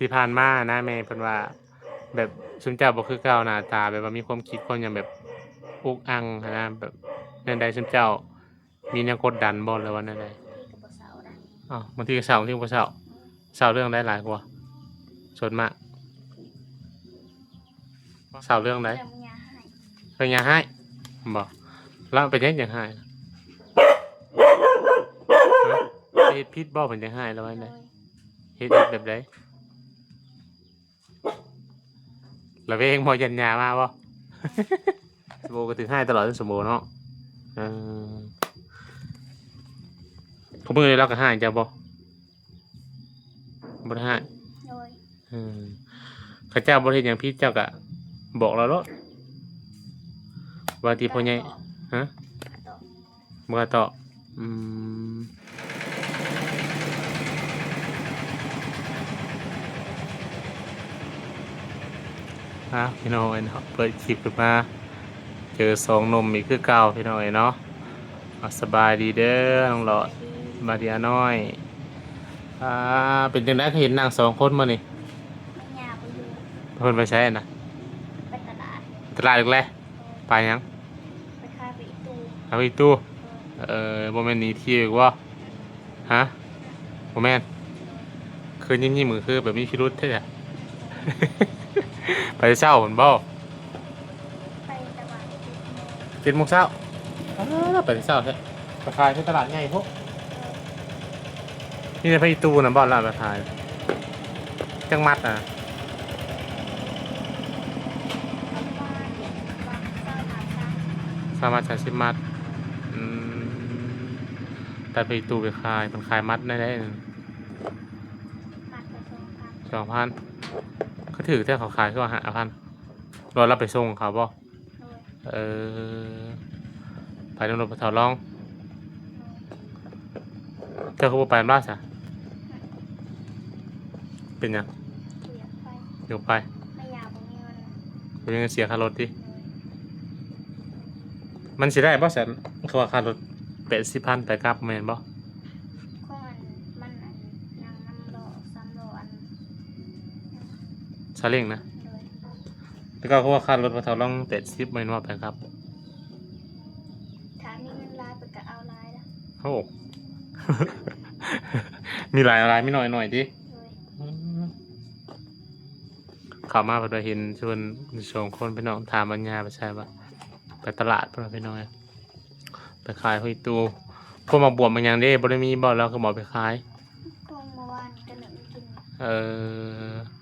ທີ່ຜ່ານມານະ ແມ່ເພິ່ນວ່າ ແບບຊຸມເຈົ້າບໍ່ຄືເກົ່າ ໜ້າຕາແບບວ່າມີຄວາມຄິດຄວາມຫຍັງແບບອຸກອັ່ງຫັ້ນນະ ແບບແນວໃດ ຊຸມເຈົ້າມີແນວກົດດັນບໍ່ ຫຼືວ່າແນວໃດ? ບາງທີກໍບໍ່ເຊົາໄດ໋. ອ້າວ ບາງທີກໍເຊົາ ບາງທີກໍບໍ່ເຊົາ. ເຊົາເລື່ອງໃດຫຼາຍກວ່າ ສ່ວນມາກ? ເຊົາເລື່ອງໃດ? ເລື່ອງເມຍຮ້າຍ. ເລື່ອງເມຍຮ້າຍບໍ? ລາວເປັນຫຍັງຈັ່ງຮ້າຍ? ຮະ? ໄປເຮັດຜິດບໍ ເພິ່ນຈັ່ງຮ້າຍ ລາວວ່າໃດ? ໂດຍ. ເຮັດ ເຮັດແບບໃດ? ລະແວງບໍ່ ຢ້ານຍາມາບໍ່? ສະໂບກໍຖືກຮ້າຍຕະຫຼອດ ສະໂບເນາະ. ເອີ ຄຸມື້ນີ້ລາວກໍຮ້າຍເຈົ້າບໍ່? ບໍ່ໄດ້ຮ້າຍ. ໂດຍ. ເອີ ເຂົາເຈົ້າບໍ່ໄດ້ເຮັດຫຍັງຜິດ ເຈົ້າກໍບອກລາວໂລດ ວ່າຕິພໍ່ໃຫຍ່. ຮະ? ບໍ່ກ້າຕອບ. ອືມ ອ່າ ພີ່ນ້ອງເອີຍເນາະ ເປີດຄລິບຂຶ້ນມາ ເຈີສອງໜຸ່ມອີກຄືເກົ່າ ພີ່ນ້ອງເອີຍເນາະ. ອ່າ ສະບາຍດີເດີ ນ້ອງຫຼອດ ສະບາຍດີອານ້ອຍ. ອ່າ ເປັນຈັ່ງໃດ ຄືເຫັນນັ່ງສອງຄົນມື້ນີ້? ແມ່ຍ່າບໍ່ຢູ່. ເພິ່ນໄປໃສນະ? ໄປຕະຫຼາດ. ຕະຫຼາດອີກແລ້ວ? ໄປຫຍັງ? ໄປຂາຍປາອີຕູ. ຂາຍປາອີຕູ? ເອີ ບໍ່ແມ່ນໜີທ່ຽວອີກບໍ່? ຮະ? ບໍ່ແມ່ນ? ຄືຍິ້ມໆ ຄືແບບມີພິລຸດແທ້. ໄປແຕ່ເຊົ້າພຸ້ນບໍ່? ໄປແຕ່ວ່າເຈັດໂມງ. ເຈັດໂມງເຊົ້າ? ອ້າ ໄປແຕ່ເຊົ້າແທ້. ໄປຂາຍໃນຕະຫຼາດໃຫຍ່ພຸ້ນ. ເອີ ມີແຕ່ປາອີຕູນະບໍ່ລະໄປຂາຍ? ຈັກມັດນະ? ປະມານຊາວມັດ ສາມສິບມັດ. ອືມ ຕັດປາອີຕູໄປຂາຍ ເພິ່ນຂາຍມັດແນວໃດ? ມັດລະສອງພັນ. ສອງພັນ? ຄືຖືກແທ້ ເຂົາຂາຍຄືວ່າຫ້າພັນ. ແລ້ວລາວໄປສົ່ງເຂົາບໍ່? ໂດຍ. ເອີ ໄປນຳລົດພໍ່ເຖົ້າລອງ. ເຈົ້າຄືບໍ່ໄປນຳລາວຊະ? ເປັນຫຍັງ? ບໍ່ຢາກໄປ. ບໍ່ຢາກໄປ? ແມ່ຍ່າບໍ່ມີເງິນ. ບໍ່ມີເງິນເສຍຄ່າລົດຕິ? ໂດຍ. ມັນຊິໄດ້ບໍ່ຊັ້ນ ຄືວ່າຄ່າລົດແປດສິບພັນໄປກັບ ແມ່ນບໍ່? ຂອງອັນ ມັນອັນ ນັ່ງນຳລໍ້ ສາມລໍ້ ອັນ ຊາເລ້ງນະ? ໂດຍ. ແຕ່ກໍຄືວ່າຄ່າລົດພໍ່ເຖົ້າລອງແປດສິບ ແມ່ນວ່າໄປກັບ. ຖ້າມີເງິນຫຼາຍເພິ່ນກໍເອົາຫຼາຍລະ. ໂອ້ ມີຫຼາຍເອົາຫຼາຍ ມີໜ້ອຍເອົາໜ້ອຍຕິ? ໂດຍ. ອືມ ເຂົ້າມາເພິ່ນວ່າເຫັນຊວນສອງຄົນ ພີ່ນ້ອງ ຖາມວ່າຍ່າໄປໃສ ວ່າໄປຕະຫຼາດ ເພິ່ນວ່າ ພີ່ນ້ອງເອີຍ. ໄປຂາຍຫອຍຕູ. ພວກໝາກບວບໝາກຫຍັງເດ້ ບໍ່ໄດ້ມີບໍ່? ລາວຄືບໍ່ເອົາໄປຂາຍ? ພວກເມື່ອວານນີ້ກໍໜຶ້ງກິນ. ເອີ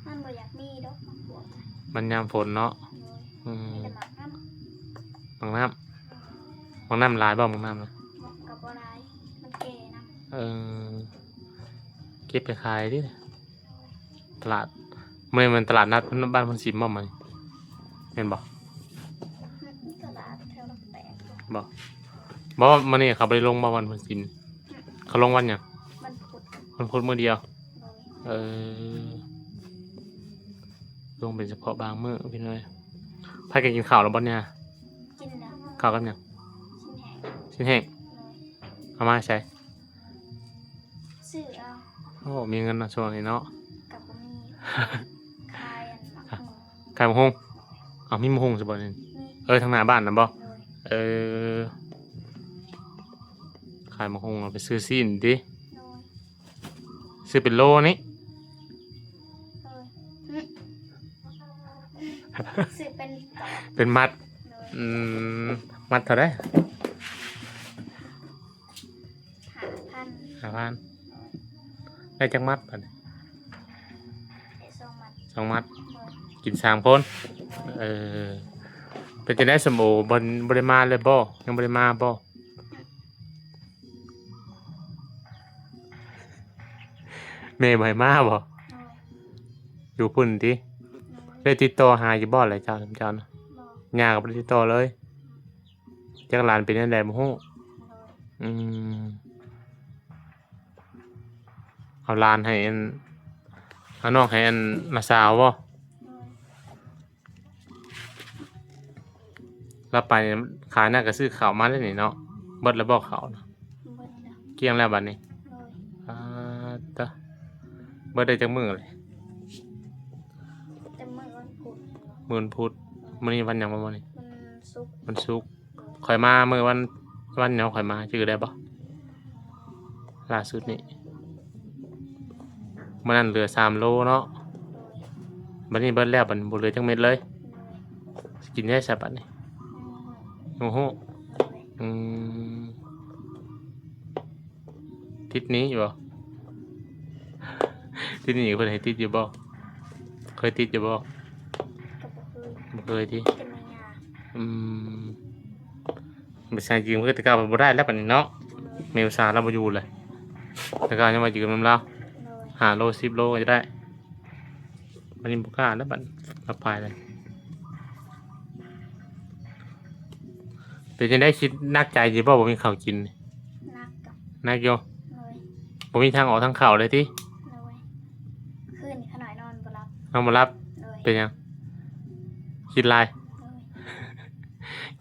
ມັນບໍ່ຢາກມີດອກໝາກບວບນະ. ມັນຍາມຝົນເນາະ. ໂດຍ. ອືມ ມີແຕ່ໝາກນ້ຳ. ໝາກນ້ຳ? ໝາກນ້ຳຫຼາຍບໍ່ ໝາກນ້ຳນະ? ກໍບໍ່ຫຼາຍ ມັນແກ່ນຳ. ເອີ ເກັບໄປຂາຍຕິ. ຕະຫຼາດ ມື້ນີ້ແມ່ນຕະຫຼາດນັດບ້ານໂພນສິມບໍ່ມື້ນີ້ ແມ່ນບໍ່? ຕະຫຼາດແຖວຫຼັກແປດ. ບໍ່ ບໍ່ ມື້ນີ້ເຂົາບໍ່ໄດ້ລົງບໍ່ບ້ານໂພນສິມ? ເຂົາລົງວັນຫຍັງ? ວັນພຸດ. ວັນພຸດມື້ດຽວ. ໂດຍ. ເອີ ລົງເປັນສະເພາະບາງມື້ພີ່ນ້ອງ. ພາກັນກິນເຂົ້າແລ້ວບໍ່ນີ້? ກິນແລ້ວ. ເຂົ້າກັບຫຍັງ? ຊີ້ນແຫ້ງ. ຊີ້ນແຫ້ງ. ໂດຍ. ເອົາມາໃສ? ຊື້ເອົາ. ໂອ້ ມີເງິນເນາະຊ່ວງນີ້ເນາະ. ກໍບໍ່ມີ. ຂາຍອັນໝາກຫຸ່ງ. ຂາຍໝາກຫຸ່ງ? ເອົາ ມີໝາກຫຸ່ງຊະບໍ່ນີ້? ມີ. ເອີ ທາງໜ້າບ້ານນະບໍ່? ໂດຍ. ເອີ ຂາຍໝາກຫຸ່ງ ເອົາໄປຊື້ຊີ້ນຕິ? ໂດຍ. ຊື້ເປັນໂລນີ້? ໂດຍ. ຫຶ? ຊື້ເປັນຕອນ. ເປັນມັດ. ໂດຍ. ອືມ ມັດເທົ່າໃດ? ຫ້າພັນ. ຫ້າພັນ. ໄດ້ຈັກມັດບາດນີ້? ໄດ້ສອງມັດ. ສອງມັດ. ໂດຍ. ກິນສາມຄົນ. ໂດຍ. ເອີ ເປັນຈັ່ງໃດ ສົມໂອ ບໍ່ ບໍ່ໄດ້ມາເລີຍບໍ່? ຍັງບໍ່ໄດ້ມາບໍ່? ແມ່ບໍ່ໃຫ້ມາບໍ່? ໂດຍ. ຢູ່ພຸ້ນຕິ? ໂດຍ. ໄດ້ຕິດຕໍ່ຫາຢູ່ບໍ່ລະເຈົ້າ ເຈົ້ານະ? ບໍ່. ຍ່າກໍບໍ່ໄດ້ຕິດຕໍ່ເລີຍ. ຈັກຫຼານເປັນແນວໃດບໍ່ຮູ້. ໂດຍ. ອືມ ເອົາຫຼານໃຫ້ອັນ ເອົານ້ອງໃຫ້ອັນນ້າສາວບໍ່? ໂດຍ. ລາວໄປຂາຍນະ ກໍຊື້ເຂົ້າມາໄດ້ນີ້ເນາະ. ເບິດແລ້ວບໍ່ເຂົ້ານະ? ເບິດແລ້ວ. ກ້ຽງແລ້ວບາດນີ້? ໂດຍ. ອາ ຕະ ເບິດໄດ້ຈັກມື້ແລ້ວ? ມື້ວັນພຸດ. ມື້ນີ້ວັນຫຍັງວະ? ມື້ນີ້ ວັນສຸກ ວັນສຸກ. ຂ້ອຍມາມື້ວັນ ວັນຫຍັງຂ້ອຍມາ ຈື່ໄດ້ບໍ່? ລ່າສຸດນີ້ ມື້ນັ້ນເຫຼືອສາມໂລເນາະ. ບັດນີ້ເບິດແລ້ວ ບັດນີ້ບໍ່ເຫຼືອຈັກເມັດເລີຍ. ຊິກິນໄດ້ຊະບັດນີ້? ບໍ່ຮູ້. ອືມ ຕິດໜີ້ຢູ່ບໍ່? ຕິດໜີ້ ເພິ່ນໃຫ້ຕິດຢູ່ບໍ່? ເຄີຍຕິດຢູ່ບໍ່? ກໍບໍ່ເຄີຍ. ບໍ່ເຄີຍຕິ? ເປັນແມ່ຍາ. ອືມ ໄປໃຊ້ຢືມຄືແຕ່ເກົ່າບໍ່ໄດ້ແລ້ວບັດນີ້ເນາະ. ໂດຍ. ແມ່ອຸດສາລາວບໍ່ຢູ່ແລ້ວ ແຕ່ເກົ່າຍັງວ່າຢືມນຳລາວ. ໂດຍ. ຫ້າໂລ ສິບໂລກໍຈະໄດ້. ບັດນີ້ບໍ່ກ້າແລ້ວ ບັດລາວໄປແລ້ວ. ເປັນຈັ່ງໃດ ຄິດໜັກໃຈຢູ່ບໍ່ ບໍ່ມີເຂົ້າກິນ? ໜັກຢູ່. ໜັກຢູ່. ໂດຍ. ບໍ່ມີທາງອອກທາງເຂົ້າເລີຍຕິ? ໂດຍ. ຄືນຂ້ານ້ອຍນອນບໍ່ຫຼັບ. ນອນບໍ່ຫຼັບ? ໂດຍ. ເປັນຫຍັງ? ຄິດຫຼາຍ? ໂດຍ.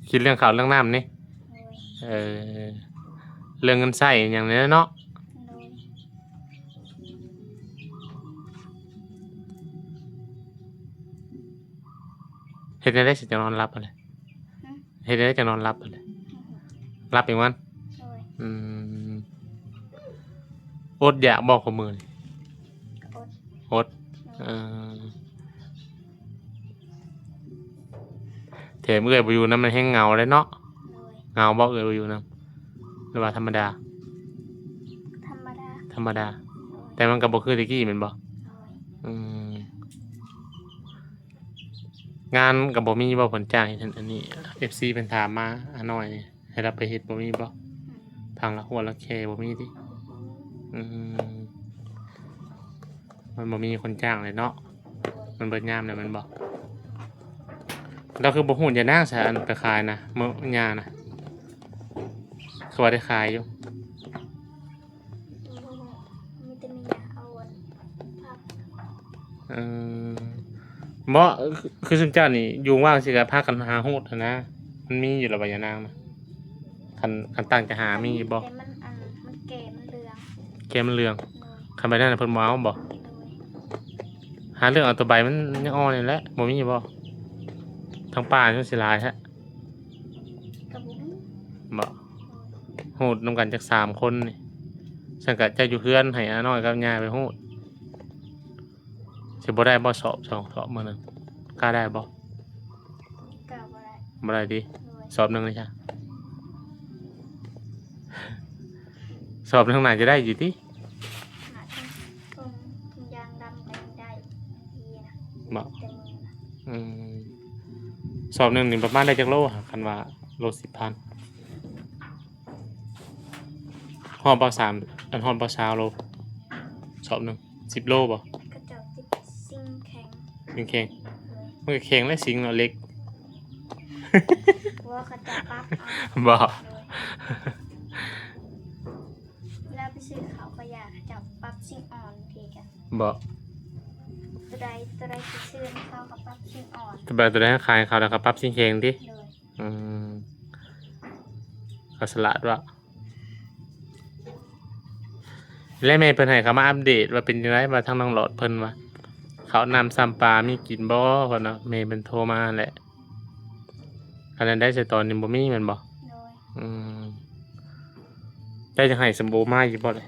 ຄິດເລື່ອງເຂົ້າເລື່ອງນ້ຳນີ້? ໂດຍ. ເອີ ເລື່ອງເງິນໃຊ້ຫຍັງນີ້ແຫຼະເນາະ. ໂດຍ. ເຮັດແນວໃດຊິຈະນອນຫຼັບຫັ້ນແຫຼະ? ຫຶ? ເຮັດແນວໃດຈັ່ງນອນຫຼັບຫັ້ນແຫຼະ? ຫຼັບເອງມັນ? ໂດຍ. ອືມ ອົດຢາກບໍ່ຄູ່ມື້ນີ້? ກໍອົດ. ອົດ. ໂດຍ. ເອີ ແຖມເອື້ອຍບໍ່ຢູ່ນຳ ມັນແຮງເຫງົາເດ້ເນາະ. ໂດຍ. ເຫງົາບໍ່ ເອື້ອຍບໍ່ຢູ່ນຳ ຫຼືວ່າທຳມະດາ? ທຳມະດາ. ທຳມະດາ. ໂດຍ. ແຕ່ມັນກໍບໍ່ຄືແຕ່ກີ້ແມ່ນບໍ່? ໂດຍ. ອືມ ງານກໍບໍ່ມີບໍ່ ເພິ່ນຈ້າງເຮັດອັນນີ້? ເອັຟຊີເພິ່ນຖາມມາ ອານ້ອຍນີ້ ໃຫ້ລາວໄປເຮັດບໍ່ມີບໍ່? ອືມ ທາງລະຫົວລະແຄບໍ່ມີຕິ? ອືມ ມັນບໍ່ມີຄົນຈ້າງເລີຍເນາະ. ມັນເບິດຍາມແລ້ວແມ່ນບໍ່? ລາວຄືບໍ່ຮູ້ຍານາງຊະ ອັນໄປຂາຍນະ ມື້ຍານະ ຄືວ່າໄດ້ຂາຍຢູ່? ມີແຕ່ແມ່ຍາເອົາອັນຜັກ. ເອີ ບໍ່ ຄື ຄືຊຸມເຈົ້ານີ້ຢູ່ວ່າງຊີ້ກໍພາກັນຫາຮູດຫັ້ນນະ ມັນມີຢູ່ແລ້ວບໍ່ຍານາງນະ? ຄັນ ຄັນຕັ້ງໃຈຫາມີຢູ່ບໍ່? ແຕ່ມັນອັນ ມັນແກ່ມັນເຫຼືອງ. ແກ່ມັນເຫຼືອງ. ໂດຍ. ຄັນໃບນັ້ນເພິ່ນບໍ່ເອົາບໍ່? ໂດຍ. ຫາເລື່ອງເອົາຕົວໃບມັນຍັງອ່ອນນີ້ແຫຼະ ບໍ່ມີບໍ່? ທາງປ່າມັນຊິຫຼາຍແທ້. ກໍບໍ່ຮູ້. ບໍ່ ໂດຍ. ຮູດນຳກັນຈັກສາມຄົນນີ້ ຊັ້ນກະເຈົ້າຢູ່ເຮືອນໃຫ້ອານ້ອຍກັບຍ່າໄປຮູດ. ຊິບໍ່ໄດ້ບໍ່ສອບ ສອງສອບມື້ໜຶ່ງ ກ້າໄດ້ບໍ່? ກໍບໍ່ໄດ້. ບໍ່ໄດ້ຕິ? ໂດຍ. ສອບໜຶ່ງນີ້ຊະ ສອບໜຶ່ງໜ້າຈະໄດ້ຢູ່ຕິ? ໜ້າຈະ ທຸງ ທຸງຢາງດຳກໍຍັງໄດ້ ດີນະ. ບໍ່? ແຕ່ມື້ນະ. ອືມ ສອບໜຶ່ງນີ້ປະມານໄດ້ຈັກໂລ? ຄັນວ່າໂລສິບພັນ ຮອດບໍ່ ສາມ ອັນ ຮອດບໍ່ຊາວໂລ ສອບໜຶ່ງ ສິບໂລບໍ່? ເຂົາເຈົ້າຕິດຊິງແຂງ. ຊິງແຂງ? ໂດຍ. ມັນກໍແຂງແຫຼະ ຊິງເນາະ ເຫຼັກ. ບໍ່ ເຂົາເຈົ້າປັບເອົາ. ບໍ່? ໂດຍ. ເວລາໄປຊື້ເຂົ້າກໍຢາກເຂົາເຈົ້າປັບຊິງອ່ອນ ບາງທີກໍ ບໍ່? ຕົວໃດ ຕົວໃດທີ່ຊື້ນຳເຂົາກໍປັບຊິງອ່ອນ. ຕົວໃດ ຕົວໃດຂາຍເຂົາແລ້ວກໍປັບຊິງແຂງຕິ? ໂດຍ. ອືມ ກໍສະຫຼາດວ່າ. ແລະ ແມ່ເພິ່ນໃຫ້ເຂົ້າມາອັບເດດວ່າເປັນຈັ່ງໃດ ວ່າທາງນ້ອງຫຼອດເພິ່ນວ່າ ເຂົ້ານ້ຳຊຳປາມີກິນບໍ່ ເພິ່ນວ່າ ແມ່ເພິ່ນໂທມາແຫຼະ. ອັນນັ້ນໄດ້ ສະຕອນນີ້ບໍ່ມີແມ່ນບໍ່? ໂດຍ. ອືມ ເຈົ້າຢາກໃຫ້ສຳໂບມາຢູ່ບໍ່ເລີຍ?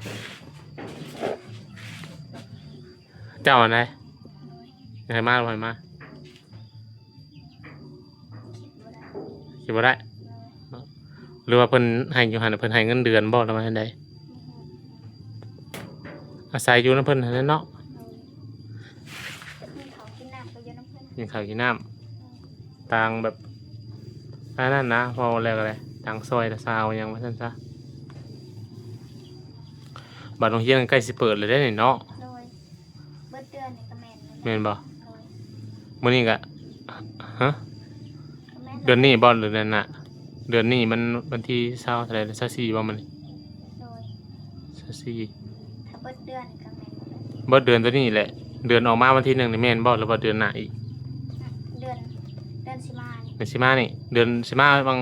ເຈົ້າອັນໃດ? ໂດຍ. ຢາກໃຫ້ມາ ບໍ່ໃຫ້ມາ? ຄິດບໍ່ໄດ້ ຄິດບໍ່ໄດ້. ໂດຍ. ຫຼືວ່າເພິ່ນໃຫ້ຢູ່ຫັ້ນ ເພິ່ນໃຫ້ເງິນເດືອນບໍ່ ຫຼືວ່າແນວໃດ? ອາໄສຢູ່ນຳເພິ່ນຫັ້ນແຫຼະເນາະ. ໂດຍ. ກິນເຂົ້າກິນນ້ຳກໍຢູ່ນຳເພິ່ນ ກິນເຂົ້າກິນນ້ຳ ຕ່າງແບບ ອັນນັ້ນນະ ເວົ້າແລ້ວກໍໄດ້ ຕ່າງຊ່ອຍລະຊາວຫຍັງວ່າຊັ້ນຊະ. ບັດໂຮງຮຽນໃກ້ຊິເປີດແລ້ວເດ້ນີ້ເນາະ. ໂດຍ. ເບິດເດືອນນີ້ກໍແມ່ນແລ້ວ. ແມ່ນບໍ່? ໂດຍ. ມື້ນີ້ກໍ ຮະ? ກໍແມ່ນແລ້ວ. ເດືອນນີ້ບໍ່ ຫຼືເດືອນໜ້າ? ເດືອນນີ້ມັນວັນທີຊາວເທົ່າໃດ ຊາວສີ່ບໍ່ມື້ນີ້? ໂດຍ. ຊາວສີ່ ຖ້າເບິດເດືອນກໍແມ່ນ. ເບິດເດືອນໂຕນີ້ແຫຼະ ເດືອນອອກມາວັນທີໜຶ່ງນີ້ແມ່ນບໍ່ ຫຼືວ່າເດືອນໜ້າອີກ? ເດືອນ ເດືອນຊິມານີ້ ເດືອນຊິມານີ້ ເດືອນຊິມາຫວ່າງ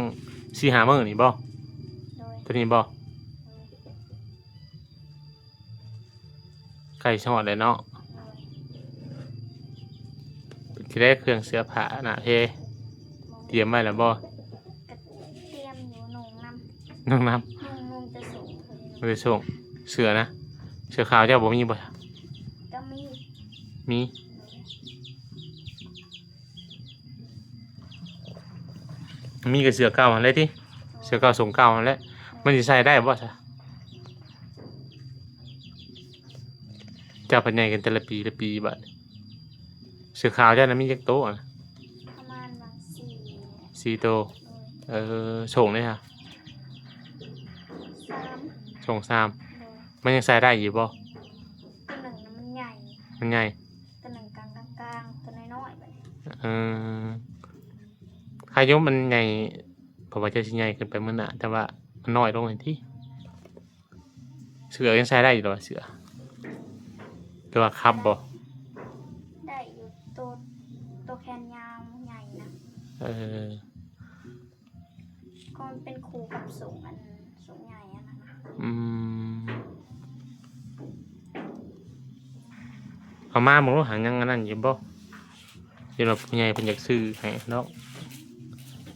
ສີ່ຫ້າມື້ນີ້ບໍ່? ໂດຍ. ໂຕນີ້ບໍ່? ໂດຍ. ໃກ້ຊິຮອດແລ້ວເນາະ. ໂດຍ. ເປັນ ຊິໄດ້ເຄື່ອງເສື້ອຜ້າໜ້າເພ ຕຽມໄວ້ແລ້ວບໍ່? ກະຕຽມຢູ່ ນຸ່ງນຳ ນຸ່ງນຳ ນຸ່ງ ນຸ່ງແຕ່ໂສ້ງ ເອີ ໂສ້ງ ເສື້ອນະ ເສື້ອຂາວເຈົ້າບໍ່ມີບໍ່? ກະມີ ມີ ມີກະເສື້ອເກົ່າຫັ້ນແຫຼະຕິ ເສື້ອເກົ່າໂສ້ງເກົ່າຫັ້ນແຫຼະ ມັນຊິໃສ່ໄດ້ບໍ່ຊະ? ເຈົ້າພັດໃຫຍ່ຂຶ້ນແຕ່ລະປີລະປີບາດນີ້ ເສື້ອຂາວເຈົ້ານະມີຈັກໂຕອະ? ປະມານວ່າສີ່ ສີ່ໂຕ ໂດຍ ເອີ ໂສ້ງເດຊະ? ສາມ ໂສ້ງສາມ ໂດຍ ມັນຍັງໃສ່ໄດ້ຢູ່ບໍ່? ໂຕໜຶ່ງນະມັນໃຫຍ່ ມັນໃຫຍ່ ໂຕໜຶ່ງກາງໆ ໂຕນ້ອຍໆ ບາດນີ້ ເອີ ໃຄຢູ່ມັນໃຫຍ່ ເພາະວ່າເຈົ້າຊິໃຫຍ່ຂຶ້ນໄປມື້ໜ້າ ແຕ່ວ່າມັນນ້ອຍລົງຫັ້ນຕິ. ເສື້ອຍັງໃສ່ໄດ້ຢູ່ບໍ່ ເສື້ອ ຫຼືວ່າຄັບບໍ່? ໄດ້ຢູ່ ໂຕ ໂຕແຂນຍາວໃຫຍ່ນະ ເອີ ກໍມັນເປັນຄູ່ກັບໂສ້ງອັນ ໂສ້ງໃຫຍ່ອັນນັ້ນນະ ອືມ ເອົາມາເບິ່ງດູຫາ ຍັງອັນນັ້ນຢູ່ບໍ່? ເຫັນວ່າຜູ້ໃຫຍ່ເພິ່ນຢາກຊື້ໃຫ້ເນາະ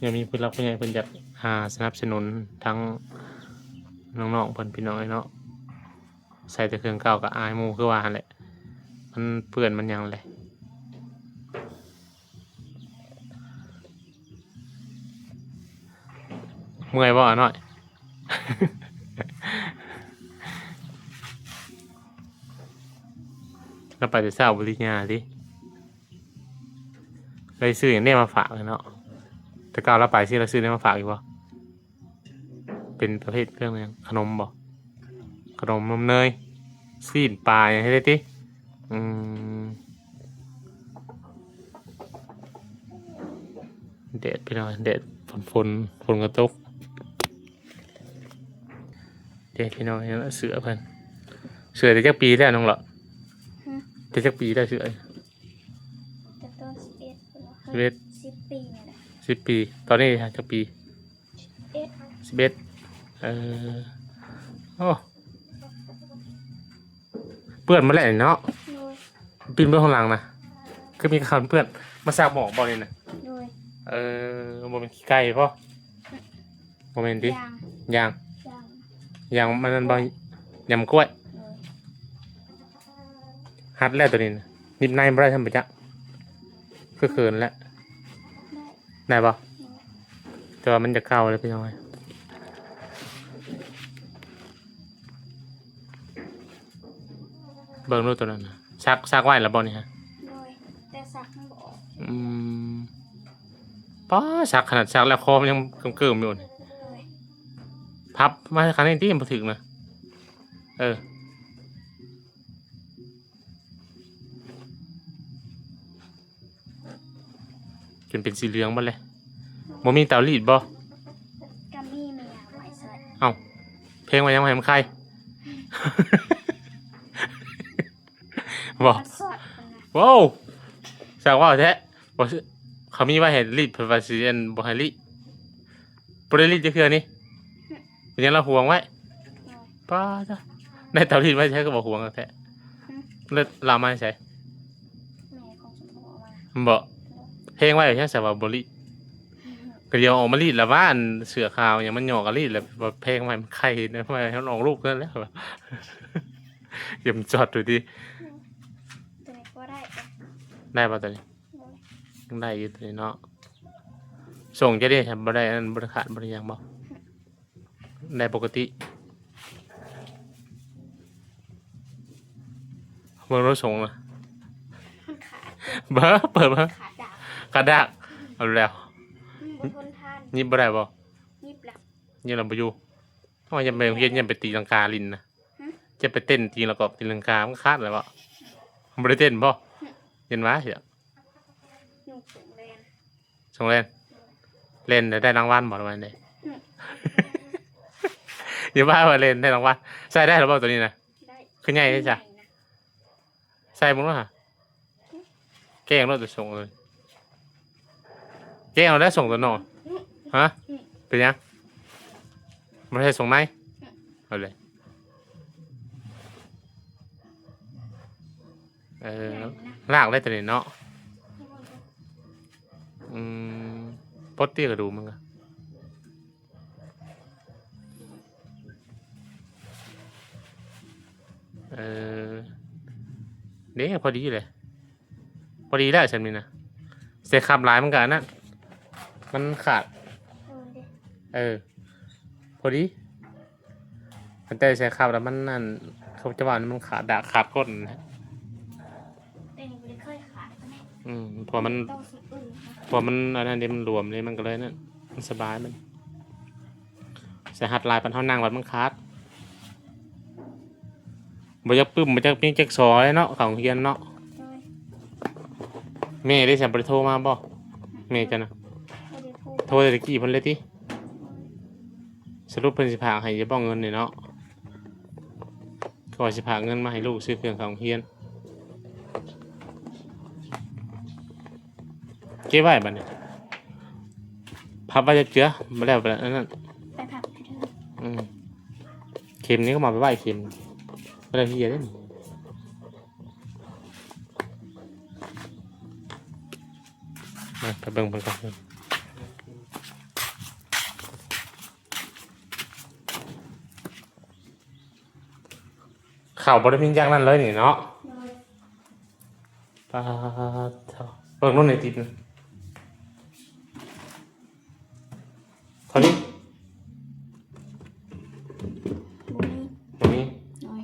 ຍັງມີຜູ້ຫຼັກຜູ້ໃຫຍ່ເພິ່ນຢາກ ອ່າ ສະໜັບສະໜູນທັງນ້ອງໆເພິ່ນ ພີ່ນ້ອງເອີຍເນາະ ໃສ່ແຕ່ເຄື່ອງເກົ່າກໍອາຍໝູ່ ຄືວ່າຫັ້ນແຫຼະ ມັນເປື້ອນມັນຫຍັງແຫຼະ. ເມື່ອຍບໍ່ ອານ້ອຍ? ລາວໄປແຕ່ເຊົ້າບໍ່ລິຍາຕິ ໄດ້ຊື້ຫຍັງແດ່ມາຝາກເນາະ ແຕ່ເກົ່າລາວໄປຊິລາວຊື້ແນວມາຝາກຢູ່ບໍ່? ເປັນປະເພດເຄື່ອງຫຍັງ? ຂະໜົມບໍ່? ຂະໜົມ ຂະໜົມ ນົມເນີຍ ຊີ້ນປາຫຍັງໃຫ້ໄດ້ຕິ? ອືມ ແດດພີ່ນ້ອງ ແດດ ຝົນ ຝົນ ຝົນກໍຕົກ ເດ້ພີ່ນ້ອງ ເສື້ອເພິ່ນ ເສື້ອໄດ້ຈັກປີແລ້ວນ້ອງຫຼ້ອຍ? ຫຶ? ໄດ້ຈັກປີແລ້ວເສື້ອ? ແຕ່ຕອນສິບເອັດພຸ້ນ ສິບເອັດ ສິບປີນີ້ແຫຼະ ສິບປີ ຕອນນີ້ຈັກປີ? ສິບເອັດ ສິບເອັດ ເອີ ໂອ້ ເປື້ອນໝົດແລ້ວນີ້ເນາະ ໂດຍ ປິ່ນເບິ່ງຂ້າງຫຼັງນະ ຄືມີຄາວເປື້ອນ ມາຊັກໝອກບໍ່ນີ້ນະ? ໂດຍ ເອີ ບໍ່ແມ່ນຂີ້ໄກ່ບໍ? ບໍ່ແມ່ນຕິ? ຢາງ ຢາງ ຢາງ ຢາງມັນນັ້ນບໍ່? ຢາງກ້ວຍ ໂດຍ ຫັດແລ້ວໂຕນີ້ນະ ໜີບໃນບໍ່ໄດ້ຊ້ຳປະຈັກ ຄືເຂີນແລ້ວ ໄດ້ ໄດ້ບໍ່? ໂດຍ ແຕ່ວ່າມັນຈະເກົ່າແລ້ວພີ່ນ້ອງເອີຍ ເບິ່ງໂລດໂຕນັ້ນນະ ຊັກ ຊັກໄວ້ແລ້ວບໍ່ນີ້ຮະ? ໂດຍ ແຕ່ຊັກມັນບໍ່ອອກ ອືມ ປ້າ ຊັກຂະໜາດຊັກແລ້ວຄໍມັນຍັງເກີມໆຢູ່ນີ້ ໂດຍ ພັບມາຂ້າງນີ້ຕິ ມັນບໍ່ຖືກນະ ເອີ ຈົນເປັນສີເຫຼືອງໝົດເລີຍ ບໍ່ມີເຕົາລີດບໍ່? ກໍມີ ແມ່ເອົາໄວ້ໃສ່ ເອົ້າ ເພງໄວ້ຫຍັງ ບໍ່ໃຫ້ມັນໄຄ ບໍ່ ມັນສອດພຸ້ນນະ ວ້າວ ຊ່າງເວົ້າແທ້ ບໍ່ ເຂົາມີໄວ້ໃຫ້ລີດ ເພິ່ນວ່າຊິ ອັນ ບໍ່ໃຫ້ລີດ ບໍ່ໄດ້ລີດຈັກເທື່ອນີ້ ເປັນຫຍັງລະຫວງໄວ້ ໂອ້ຍ ປ້າດ ໄດ້ເຕົາລີດໄວ້ໃສ ຄືບໍ່ຫວງແທ້ ຫຶ? ແລ້ວລາວມາໃສ? ແມ່ຂອງສົມພໍເອົາມາ ບໍ່ ໂອ້ຍ ເພງໄວ້ໃສວ່າບໍ່ລີດ ກໍດຽວອອກມາລີດລະວ່າ ອັນເສື້ອຂາວຫຍັງມັນຫຍໍ້ກັນລີດ ແລ້ວວ່າເພງໄວ້ມັນໄຄ ໄວ້ໃຫ້ມັນອອກລູກນັ້ນແຫຼະ ຢ່າມາຈອດດູຕິ ໂອ້ຍ ໂຕນີ້ກໍໄດ້ ໄດ້ບໍ່ໂຕນີ້? ໂອ້ຍ ຍັງໄດ້ຢູ່ໂຕນີ້ເນາະ ສົ່ງເຈົ້າເດ້ ບໍ່ໄດ້ອັນນັ້ນ ບໍ່ໄດ້ຂາດ ບໍ່ໄດ້ຫຍັງບໍ່? ໄດ້ປົກກະຕິ ເບິ່ງໂລດ ສົ່ງນະ ມັນຂາດ ເບິ່ງ ເປີດມາ ຂາດດາກ ຂາດດາກ ເອົາແລ້ວ ມັນບໍ່ທົນທານ ຫຍິບບໍ່ໄດ້ບໍ່? ຫຍິບແລ້ວ ຫຍິບແລ້ວບໍ່ຢູ່ ເອົາ ຢ່າໄປໂຮງຮຽນ ຢ່າໄປຕີລັງກາຫຼິ້ນນະ ຫຶ? ຈະໄປເຕັ້ນຕີລະກອບຕີລັງກາ ມັນຂາດແລ້ວບໍ່? ບໍ່ໄດ້ເຕັ້ນບໍ່? ຫຶ? ເຫັນວ່າ ນຸ່ງໂສ້ງແລ່ນ ໂສ້ງແລ່ນ ແລ່ນແລ້ວໄດ້ລາງວັນບໍ່ ຫຼືວ່າໃດ? ຫຶ? ຢ່າວ່າວ່າແລ່ນໄດ້ລາງວັນ ໃສ່ໄດ້ແລ້ວບໍ່ໂຕນີ້ນະ? ໄດ້ ຄືໃຫຍ່ເດ້ ໃຫຍ່ ຊະ ນະ ໃສ່ເບິ່ງດູຫາ ແກ້ງໂລດ ໂຕສົ່ງເລີຍ ແກ້ງເອົາແລ້ວ ສົ່ງໂຕນ້ອງ ຫຶ? ຫະ? ຫຶ? ເປັນຫຍັງ? ບໍ່ໃສ່ສົ່ງໃນ? ຫຶ? ເອົາເລີຍ ເອີ ລາກໄດ້ໂຕນີ້ເນາະ ອືມ ປົດຕິກະດູກມັນກະ ເອີ ເດ້ ພໍດີເລີຍ ພໍດີແລ້ວຊັ້ນນີ້ນະ ໃສ່ຄັບຫຼາຍມັນກະອັນນັ້ນ ມັນຂາດ ເອີ ພໍດີ. ຄັນແຕ່ໃສ່ຄັບແລ້ວມັນອັນ ເຂົາຈະວ່າມັນຂາດດາກຂາດກົ້ນນະ ແຕ່ນີ້ບໍ່ໄດ້ເຄີຍຂາດປານໃດ ອືມ ເພາະວ່າມັນ ຕ້ອງສຸດອື່ນ ເພາະວ່າມັນອັນນັ້ນເດ້ ມັນຫຼວມເດ້ ມັນກະເລີຍນັ້ນ ມັນສະບາຍມັນ ໃສ່ຮັດຫຼາຍປານເຮົານັ່ງບັດມັນຂາດ ບໍ່ຢາກປຶ້ມ ບໍ່ຈັກມີຈັກຊໍເນາະ ເຂົ້າໂຮງຮຽນເນາະ ໂດຍ ແມ່ເດ້ ສະ ບໍ່ໄດ້ໂທມາບໍ່ ແມ່ເຈົ້ານະ ບໍ່ໄດ້ໂທ ໂທແຕ່ຕະກີ້ພຸ້ນເລີຍຕິ ສະຫຼຸບເພິ່ນຊິຝາກໃຫ້ຢູ່ບໍ່ເງິນນີ້ເນາະ ກໍວ່າຊິຝາກເງິນມາໃຫ້ລູກຊື້ເຄື່ອງເຂົ້າໂຮງຮຽນ ເກັບໄວ້ບັດນີ້ ພັບໄວ້ຈັກເທື່ອ ບໍ່ແລ້ວ ອັນນັ້ນ ໄປພັບຢູ່ເທິງ ອືມ ເຂັມນີ້ກໍມາໄປໄວ້ ເຂັມບໍ່ໄດ້ເຮຍເດ້ ມາ ໄປເບິ່ງເພິ່ນກ່ອນ ເຂົ້າບໍ່ໄດ້ມີຢ່າງນັ້ນເລີຍນີ້ເນາະ ໂດຍ ປາດໂທ້ ເບິ່ງໂລດໃນຕິດນະ ເທົ່ານີ້ ບໍ່ມີ ບໍ່ມີ ໂດຍ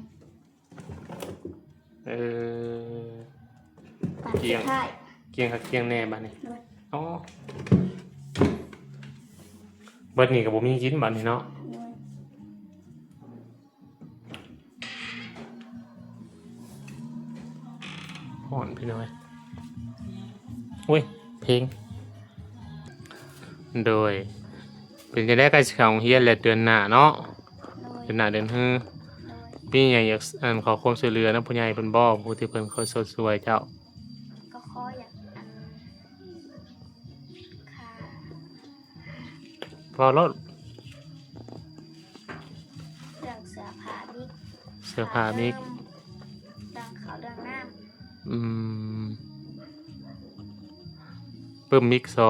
ເອີ ປາດສຸດທ້າຍ ກ້ຽງຄັກກ້ຽງແນ່ບາດນີ້ ໂດຍ ອໍ ເບິດນີ້ກໍບໍ່ມີກິນບາດນີ້ເນາະ ໂດຍ. ຮ້ອນພີ່ນ້ອງເອີຍ ໂອ້ຍ ເພງ ໂດຍ ເປັນຈັ່ງໃດ ໃກ້ຊິເຂົ້າໂຮງຮຽນແລ້ວ ເດືອນໜ້າເນາະ ໂດຍ ເດືອນໜ້າເດືອນຮື ໂດຍ ມີຫຍັງຢາກ ອັນ ຂໍຄວາມຊ່ວຍເຫຼືອນຳຜູ້ໃຫຍ່ເພິ່ນບໍ່ ຜູ້ທີ່ເພິ່ນເຄີຍຊ່ວຍເຈົ້າ? ກໍຂໍຢາກ ອັນ ຄ່າ ເວົ້າໂລດ ເລື່ອງເສື້ອຜ້າມິກ ເສື້ອຜ້າມິກ ຄ່າເຕີມ ເລື່ອງເຂົ້າເລື່ອງນ້ຳ ອືມ ປຶ້ມມິກຊໍ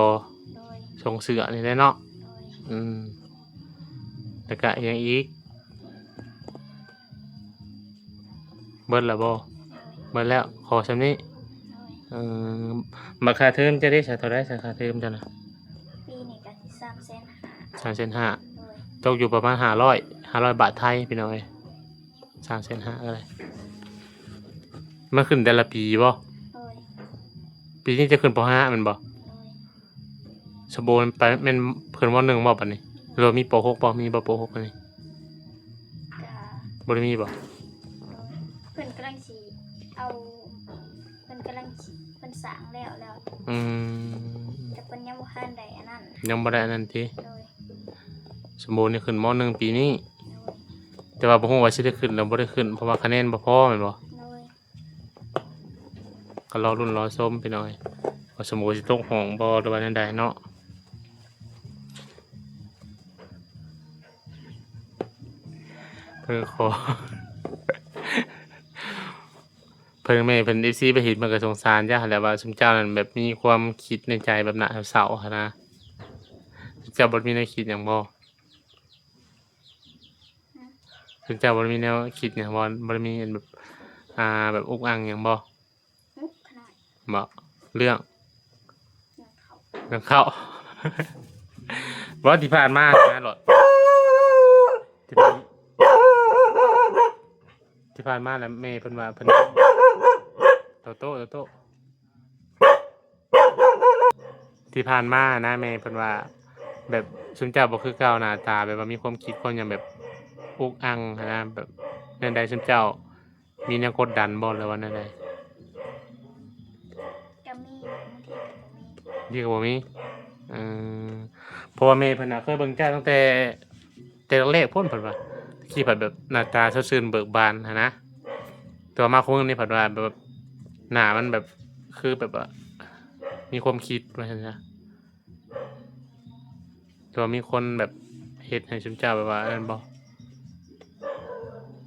ໂດຍ ຊົງເສື້ອນີ້ແຫຼະເນາະ ໂດຍ ອືມ ແລ້ວກະຫຍັງອີກ? ເບິດແລ້ວບໍ່? ເບິດແລ້ວ ຂໍຊ່ຳນີ້ ເອີ ບັດຄ່າເທີມເຈົ້າເດ້ ເທົ່າໃດ ຄ່າເທີມເຈົ້ານະ? ປີນີ້ກະຊິສາມແສນຫ້າ ສາມແສນຫ້າ ໂດຍ ຕົກຢູ່ປະມານຫ້າຮ້ອຍ ຫ້າຮ້ອຍບາດໄທພີ່ນ້ອງເອີຍ ສາມແສນຫ້າກະໄດ້ ມັນຂຶ້ນແຕ່ລະປີບໍ່? ໂດຍ ປີນີ້ຈະຂຶ້ນ ປໍຫ້າ ແມ່ນບໍ່? ໂດຍ ສະໂບໄປແມ່ນຂຶ້ນ ມໍໜຶ່ງ ບໍ່ບາດນີ້ ຫຼືວ່າມີ ປໍຫົກ ບໍ່? ມີບໍ່ ປໍຫົກ ອັນນີ້? ກະ ບໍ່ໄດ້ມີບໍ່? ໂດຍ ເພິ່ນກຳລັງຊິເອົາ ເພິ່ນກຳລັງຊິ ເພິ່ນສ້າງແລ້ວແລ້ວ ອືມ ແຕ່ເພິ່ນຍັງບໍ່ທັນໄດ້ອັນນັ້ນ ຍັງບໍ່ໄດ້ອັນນັ້ນຕິ? ໂດຍ ສະໂບນີ້ຂຶ້ນ ມໍໜຶ່ງ ປີນີ້ ໂດຍ ແຕ່ວ່າບໍ່ຮູ້ວ່າຊິໄດ້ຂຶ້ນ ຫຼືບໍ່ໄດ້ຂຶ້ນ ເພາະວ່າຄະແນນບໍ່ພໍແມ່ນບໍ່? ໂດຍ ກໍລໍລຸ້ນລໍຊົມພີ່ນ້ອງເອີຍ ວ່າສົມມຸດຊິຕົກຫ້ອງບໍ່ ຫຼືວ່າແນວໃດເນາະ ເພິ່ນຂໍ ເພິ່ນ ແມ່ເພິ່ນ ເອັຟຊີ ໄປເຫັນເພິ່ນກໍສົງສານເຈົ້າຫັ້ນແຫຼະ ວ່າຊຸມເຈົ້ານັ້ນແບບມີຄວາມຄິດໃນໃຈແບບໜ້າເສົ້າຫັ້ນນະ ເຈົ້າບໍ່ມີແນວຄິດຫຍັງບໍ່? ຮະ? ເຈົ້າບໍ່ໄດ້ມີແນວຄິດຫຍັງບໍ່? ບໍ່ໄດ້ມີອັນແບບ ອ່າ ແບບອຸກອັ່ງຫຍັງບໍ່? ອຸກຂະໜ້ອຍ ບໍ່? ເລື່ອງ ເລື່ອງເຂົ້າ ເລື່ອງເຂົ້າ ບໍ່ ທີ່ຜ່ານມານະ ຫຼອດ ທີ່ຜ່ານ ທີ່ຜ່ານມານະ ແມ່ເພິ່ນວ່າເພິ່ນ ໂຕໂຕ ໂຕໂຕ ທີ່ຜ່ານມານະ ແມ່ເພິ່ນວ່າ ແບບຊຸມເຈົ້າບໍ່ຄືເກົ່າ ໜ້າຕາແບບວ່າມີຄວາມຄິດຄວາມຫຍັງແບບອຸກອັ່ງຫັ້ນນະ ແບບແນວໃດ ຊຸມເຈົ້າມີແນວກົດດັນບໍ່ ຫຼືວ່າແນວໃດ? ກໍມີ ບາງທີກໍບໍ່ມີ ບາງທີກໍບໍ່ມີ ເອີ ເພາະວ່າແມ່ເພິ່ນນະເຄີຍເບິ່ງເຈົ້າຕັ້ງແຕ່ ແຕ່ແລກໆພຸ້ນ ເພິ່ນວ່າ ຕະກີ້ພັດແບບໜ້າຕາສົດຊື່ນເບີກບານຫັ້ນນະ ແຕ່ວ່າມາຄົນນີ້ພັດວ່າແບບ ໜ້າມັນແບບ ຄືແບບວ່າ ມີຄວາມຄິດວ່າຊັ້ນຊະ ແຕ່ວ່າມີຄົນແບບເຮັດໃຫ້ຊຸມເຈົ້າແບບວ່າ ອັນນັ້ນບໍ່?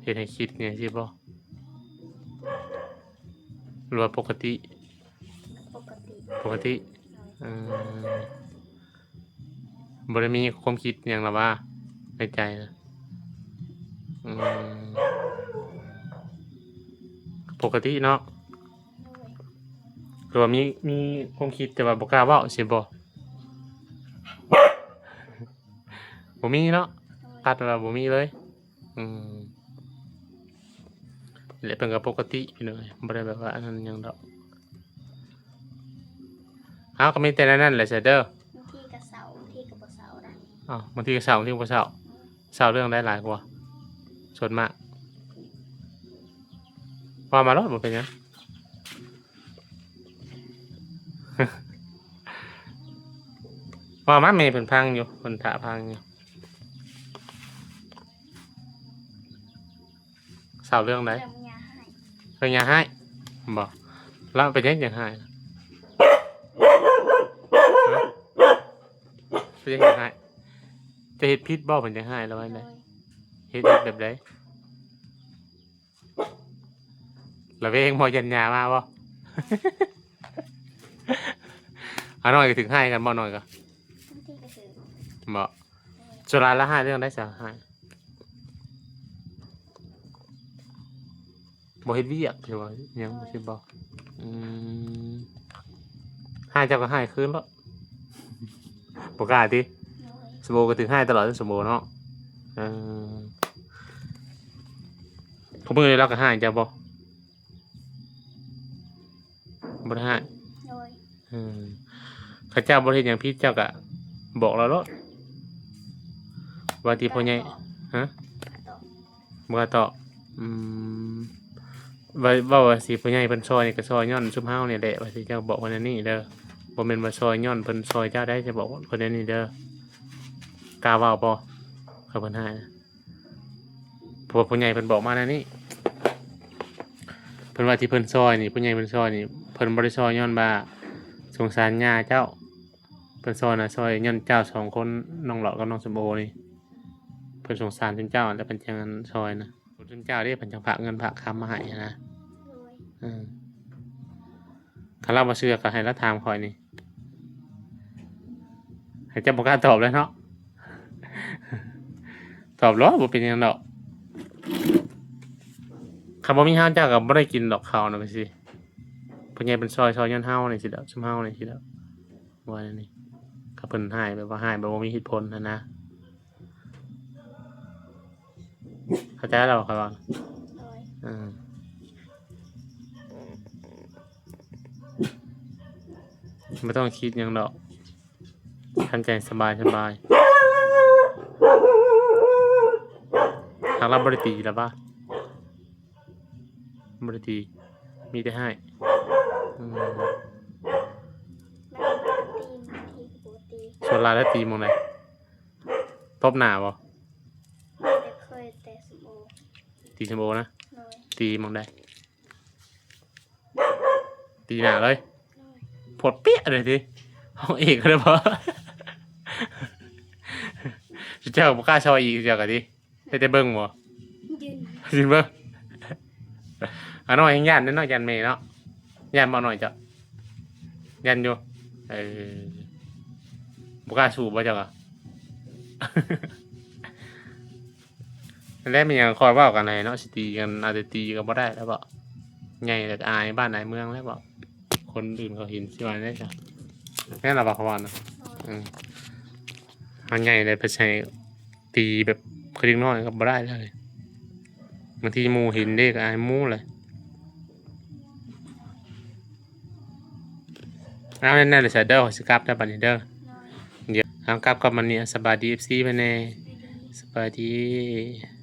ເຮັດໃຫ້ຄິດຫຍັງຊີ້ບໍ່? ຫຼືວ່າປົກກະຕິ? ປົກກະຕິ ປົກກະຕິ ໂດຍ ເອີ ບໍ່ໄດ້ມີຄວາມຄິດຫຍັງລະວ່າ ໃນໃຈນະ? ອືມ ປົກກະຕິເນາະ ໂດຍ ຄືວ່າມີ ມີຄວາມຄິດແຕ່ວ່າບໍ່ກ້າເວົ້າຊີ້ບໍ່? ບໍ່ມີເນາະ ໂດຍ ຕັດວ່າບໍ່ມີເລີຍ. ອືມ ແລະເພິ່ນກໍປົກກະຕິພີ່ນ້ອງ ບໍ່ໄດ້ແບບວ່າອັນນັ້ນຫຍັງດອກ. ເຮົາກໍມີແຕ່ແນວນັ້ນແຫຼະຊະເດີ. ບາງທີກໍເຊົາ ບາງທີກໍບໍ່ເຊົາໄດ໋. ອ້າວ ບາງທີກໍເຊົາ ບາງທີບໍ່ເຊົາ. ເຊົາເລື່ອງໃດຫຼາຍກວ່າ? ສ່ວນມາກ ເວົ້າມາໂລດ ບໍ່ເປັນຫຍັງ. ເວົ້າມາ ແມ່ເພິ່ນຟັງຢູ່ ເພິ່ນຖ້າຟັງຢູ່. ເຊົາເລື່ອງໃດ? ເລື່ອງຍາຮ້າຍ. ເລື່ອງຍາຮ້າຍບໍ? ລາວເປັນຫຍັງຈັ່ງຮ້າຍ? ຮະ? ເປັນຫຍັງຈັ່ງຮ້າຍ? ຈະເຮັດຜິດບໍ? ເພິ່ນຈັ່ງຮ້າຍລະວ່າໃດ? ໂດຍ ເຮັດ ເຮັດແບບໃດ? ລະແວງບໍ່? ຢ້ານຍາມາບໍ່? ອາ ນ້ອຍກໍຖືກຮ້າຍກັນບໍ່? ນ້ອຍກໍ ບາງທີກໍຖືກ ບໍ່? ໂດຍ ສ່ວນຫຼາຍລະຮ້າຍເລື່ອງໃດຊະ? ຮ້າຍ ບໍ່ເຮັດວຽກ ຫຼືວ່າຫຍັງ ໂດຍ ຊິບໍ່? ອືມ ຮ້າຍເຈົ້າກໍຮ້າຍຄືນໂລດ ບໍ່ກ້າຕິ? ໂດຍ ສົມໂອກໍຖືກຮ້າຍຕະຫຼອດ ສົມໂອເນາະ. ເອີ ຄູ່ມື້ນີ້ລາວກໍຮ້າຍເຈົ້າບໍ່? ບໍ່ໄດ້ຮ້າຍ. ໂດຍ ເອີ ຄັນເຈົ້າບໍ່ໄດ້ເຮັດຫຍັງຜິດ ເຈົ້າກະບອກລາວໂລດ ວ່າທີ່ພໍ່ໃຫຍ່ ບໍ່ກ້າຕອບ ຮະ? ບໍ່ກ້າຕອບ. ອືມ ເວົ້າ ເວົ້າວ່າຊິ ພໍ່ໃຫຍ່ເພິ່ນຊ່ອຍນີ້ກໍຊ່ອຍຍ້ອນຊຸມເຮົານີ້ແຫຼະ ວ່າຊິ ເຈົ້າບອກເພິ່ນແນວນີ້ເດີ ບໍ່ແມ່ນວ່າຊ່ອຍຍ້ອນເພິ່ນຊ່ອຍເຈົ້າໄດ໋ ຈະບອກເພິ່ນແນວນີ້ເດີ. ກ້າເວົ້າບໍ່ ຄັນເພິ່ນຮ້າຍນະ? ເພາະວ່າຜູ້ໃຫຍ່ເພິ່ນບອກມາແນວນີ້ ເພິ່ນວ່າທີ່ເພິ່ນຊ່ອຍນີ້ ຜູ້ໃຫຍ່ເພິ່ນຊ່ອຍນີ້ ເພິ່ນບໍ່ໄດ້ຊ່ອຍຍ້ອນວ່າສົງສານຍ່າເຈົ້າ ເພິ່ນຊ່ອຍນະ ຊ່ອຍຍ້ອນເຈົ້າສອງຄົນ ນ້ອງຫຼອດກັບນ້ອງສົມໂອນີ້ ເພິ່ນສົງສານຊຸມເຈົ້າ ແລ້ວເພິ່ນຈັ່ງອັນຊ່ອຍນະ ບຸນຊຸມເຈົ້າເດ້ ເພິ່ນຈັ່ງຝາກເງິນຝາກຄຳມາໃຫ້ນະ. ໂດຍ ເອີ ຄັນລາວບໍ່ເຊື່ອກໍໃຫ້ລາວຖາມຂ້ອຍນີ້ ໃຫ້ເຈົ້າບໍ່ກ້າຕອບແລ້ວເນາະ. ຕອບໂລດ ບໍ່ເປັນຫຍັງດອກ. ຄັນບໍ່ມີເຮົາ ເຈົ້າກໍບໍ່ໄດ້ກິນດອກເຂົ້ານະ ວ່າຊີ້. ພໍ່ໃຫຍ່ເພິ່ນຊ່ອຍ ຊ່ອຍຍ້ອນເຮົານີ້ຊີ້ດອກ ຊຸມເຮົານີ້ຊີ້ດອກ ວ່າແນວນີ້. ຄັນເພິ່ນຮ້າຍແບບວ່າຮ້າຍແບບບໍ່ມີເຫດຜົນຫັ້ນນະ. ເຂົ້າໃຈແລ້ວບໍ່ຂ້ອຍເວົ້າ? ໂດຍ ເອີ ບໍ່ຕ້ອງຄິດຫຍັງດອກ ທຳໃຈສະບາຍໆ. ຫາກລາວບໍ່ໄດ້ຕີລະບໍ່? ບໍ່ໄດ້ຕີ ມີແຕ່ຮ້າຍ. ອືມ ບາງທີກໍບໍ່ຕີ ສ່ວນຫຼາຍແລ້ວຕີໝ່ອງໃດ? ຕົບໜ້າບໍ່? ແຕ່ເຄີຍແຕ່ສົມໂອ ຕີສົມໂອນະ? ໂດຍ ຕີໝ່ອງໃດ? ຕີໜ້າເລີຍ? ໂດຍ ໂພດເປະເລີຍຕິ ຫ້ອງເອກເລີຍບໍ່? ເຈົ້າບໍ່ກ້າຊ່ອຍອີກ ເຈົ້າກໍຕິ ໄດ້ແຕ່ເບິ່ງບໍ່? ຢືນ ຢືນເບິ່ງ. ອາ ນ້ອຍຍັງຢ້ານເດ້ເນາະ ຢ້ານແມ່ເນາະ. ຢ້ານບໍ່ນ້ອຍເຈົ້າ? ຢ້ານຢູ່. ເອີ ບໍ່ກ້າສູ້ບໍ່ເຈົ້າກະ? ນັ້ນແຫຼະ ແມ່ນຫຍັງຄ່ອຍເວົ້າກັນໃຫ້ເນາະ ຊິຕີກັນ ອາດຈະຕີກັນບໍ່ໄດ້ແລ້ວເບາະ ໃຫຍ່ແລ້ວກໍອາຍບ້ານອາຍເມືອງແລ້ວເບາະ ຄົນອື່ນເຂົາເຫັນຊິວ່າແນວໃດຊະ. ແມ່ນລະບໍ່ ເຂົາວ່ານະ. ອືມ ເຮົາໃຫຍ່ແລ້ວໄປໃສ່ ຕີແບບຄືເດັກນ້ອຍກໍບໍ່ໄດ້ເລີຍ ບາງທີໝູ່ເຫັນເດ້ກໍອາຍໝູ່ແຫຼະ. ເອົາ ແນວໃດຊະເດີ ຂ້ອຍຊິກັບແລ້ວບັດນີ້ເດີ. ດຽວເຮົາກັບກັບບັດນີ້ ສະບາຍດີ ເອັຟຊີ ເພິ່ນແດ່ ສະບາຍດີ.